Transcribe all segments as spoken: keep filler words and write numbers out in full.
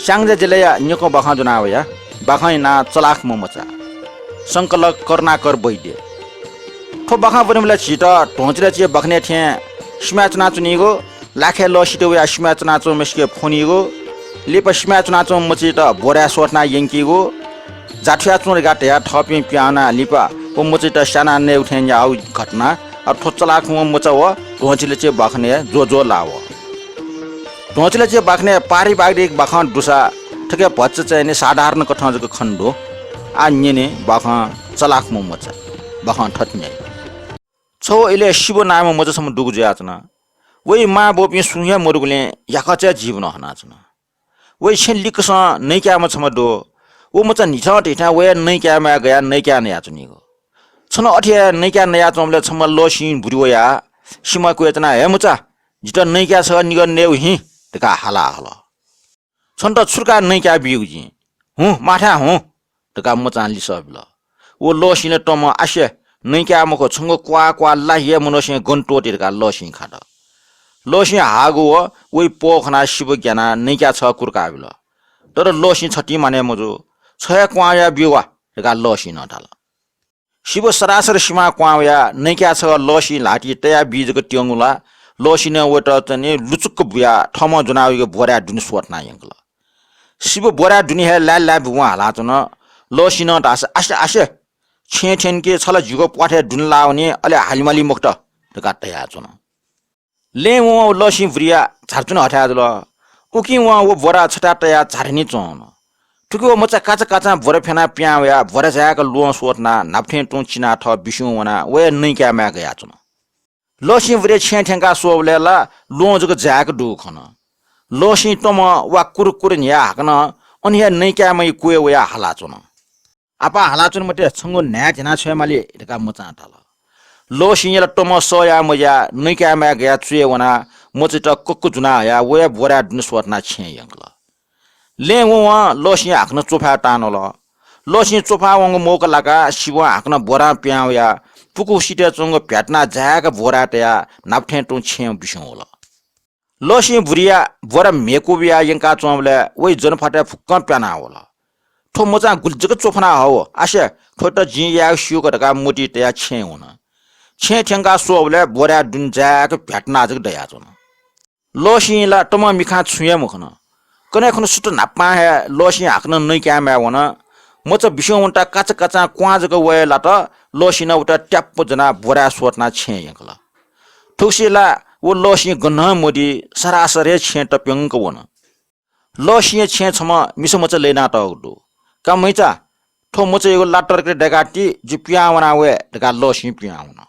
स्याङ्जा जिल्लाया निक्वः बाखं ज्वना वया। बाखंया नां चलाखम्ह मचा। संकलक करुणाकर वैद्य। थ्व बाखं ब्वनेबलय् झीत ध्वंचिलाच्यः बाखनय् थें सिमाय् च्वनाच्वनीगु, लाखाय् लः सित वयाः सिमाय् च्वनाच्वंम्हसिके फ्वनीगु, लिपा सिमाय् च्वनाच्वंम्ह मचायात बोराय् स्वथना यंकीगु, जाथुया च्वँ धकाः धयाः थःपिं पिहां वनाः लिपा व मचायात स्यानाः नयेगु थें याःगु घटना, अ, थ्व चलाखम्ह मचा व ध्वंचिलाच्यः बाखनय् ज्वःज्वः लाः वः। ध्वंचिलाच्यः बाखनय् पारिवारिक बाखं दुसा थुके भचा चाहिँ नि साधारण कथं जक खने दु। आः न्यने बाखं चलाखम्ह मचा। बाखं थथे न्ह्याइ। छगू इलय् शिव नायम्ह मचा छम्ह दुगु जुयाच्वन। वइ मां बौपिं सुं हे मदुगुलिं याकःचा जीवन हनाच्वन। वइ छेँ लिक्कसं नइकाय्म्ह छम्ह दु। व मचा न्हिथं धिथां वया नइकाय्म्हय् गयाः नइकाय् नयाच्वनीगु। छन्हु अथे हे नइकाय् नयाच्वंबलय् छम्ह लःसिं बुरि वयाः सिमा क्वय् तनाः, "हे मचा, जितः नइकाय् छगः निगः नयेगु हिं" धकाः हाला हल। "छन्त छु धकाः नइकाय् बीगु जिं? हुँ, माथाय् हुँ" धकाः मचां लिसः बिल। व लःसिंया तमं, "आसे, नइकाय् मखु, छंगु क्वाः क्वाः ला हे मनूसिं गन त्वःते" धकाः लःसिं खात। लःसिं हाःगु व वइ पौ खनाः शिव ग्यानाः नइकाय् छगः कुतुकाबिल। तर लःसिं छतिं मानय् मजू। "छ हे क्वाः वयाः ब्यु वा" धकाः लःसिं नं धाल। शिव सरासर सिमां क्वाः वयाः नइकाय् छगः लःसिं ल्हातिइ तयाबी जक त्यंगु ला लःसिनं वयात चाहिँ नि लुचुक्क बुयाः थःम्हं ज्वना वइगु बोराय् दुने स्वथना यंकल। शिव बोराय् दुने हे लाय् लाय् बुबुं हालाच्वन। लःसिनं धाःसा, "आसे, आसे, छेँय् थ्यंकि, छ ला जिगु प्वाथय् दुने लाः वनी, अले हालिमालि मखुत" धकाः धयाच्वन। लँय् वं व लःसिं बुरिया झारचुन हथाय् जुल। उकिं वं व बोरा छथाय् तयाः झारहिने च्वं वन। थुकी व मचा काचाकाचां बोरा फ्यनाः पिहां वयाः बोरा जाय्‌क ल्वहं स्वथनाः न्हापा थें तुं चिनाः थः बिस्युं वनाः वया नइकाय्‌म्हय् गयाच्वन। लःसिं बुरिया छेँय् थ्यंकाः स्वःबलय् ला ल्वहं जक जाय्‌क दुगु खन। लःसिं तमं वा कुरु कुरु न्ह्याः हाकनं अन हे नइकाय्‌म्हया क्वय् वयाः हालाच्वन। "आपाः हालाच्वने मते, छंगु न्हाय् ध्यना छ्वयेमाली" धकाः मचां धाल। लःसिंया ला तमं सह याये मज्याः नइकाय्‌म्हय् गयाः च्वय् वनाः मचायात कक्क जुना हयाः वया बोराय् दुने स्वथनाः छेँय् यंकल। लँय् वं वं लःसिं हाकनं च्वफाय् तांन्वल। लःसिं च्वफाः वंगु मौका लाकाः शिवं हाकनं बोरां पिहां वयाः पुकुसितय् च्वंगु भ्यातुना जाय्‌क बोराय् तयाः न्हापा थें तुं छेँय् बिस्युं वल। लःसिं बुरिया बोरा म्हेकुबुया यंकाच्वंबलय् वइ जनफातय् फुक्कं प्याना वल। "थ्व मचां गुलि जक च्वफाना हःगु, आसे, थ्वयात जिं यायेगु स्यूक" धकाः मोती तयाः छेँय् वन। छेँय् थ्यंकाः स्वःबलय् बोराय् दुने जाय्‌क भ्यातुना जक दयाच्वन। लःसिं ला तमं मिखां छुं हे मखन। कन्हय् खुन्हु सुथ न्हापां हे लःसिं हाकनं नइकाय्‌म्हय् वन। मचा बिस्युं वनेत काचाकाचां क्वाः जक वये लात। लःसिं नं वयात ट्याप्प ज्वनाः बोराय् स्वथनाः छेँय् यंकल। थुगुसी ला व लःसिं गनं मदी, सरासर हे छेँय् तप्यंक वन। लःसिंया छेँय् छम्ह मिसा मचा लहिनातःगु दु। "का म्हइचा, थ्व मचायागु ला तरकारी दय्‌काति, जि पिहां वना वये" धकाः लःसिं पिहां वन।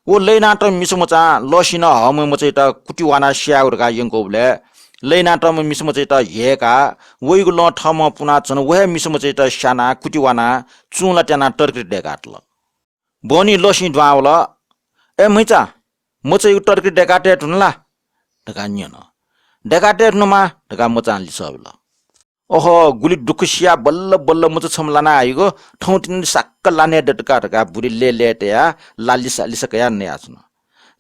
व लहिनातःम्ह मिसा मचां लःसिनं हःम्ह मचायात कुतिवानाः स्यायेगु धकाः यंकूबलय् लहिनातःम्ह मिसा मचायात ह्यय्‌काः वइगु लं थःम्हं पुनाः झन व हे मिसा मचायात स्यानाः कुतिवानाः चुंला त्यानाः तरकारी दय्‌कातल। बहनी लःसिं दुहां वल, "ए म्हइचा, मचायागु तरकारी दय्‌कातये धुन ला?" धकाः न्यन। "दय्‌कातये धुन मां," धकाः मचां लिसः बिल। "ओहो, गुलि दुःख सियाः बल्ल बल्ल मचा छम्ह लाना हइगु, थौं तिनि साक्क ला नये दत का" धकाः बुरि लय्‌लय् तयाः ला लिसा लिसा कयाः नयाच्वन।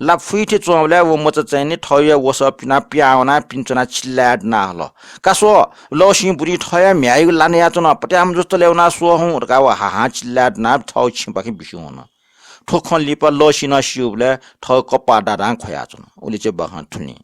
ला फुइथे च्वंबलय् व मचा चाहिँ नि थःया वसः पिनाः पिहां वनाः पिने च्वनाः चिल्लाय् दुना हल, "का स्व, लःसिं बुरिं थःया म्ह्याय्‌यागु ला नयाच्वन, पत्याः मजूसा तलय् वनाः स्व हुँ" धकाः व हाहां चिल्लाय् दुनाः थःगु छेँपाखे बिस्युं वन। थ्व खँ लिपा लःसिं नं स्यूबलय् थःगु कपाः दादां ख्वयाच्वन। उलिचे बाखं थुलि।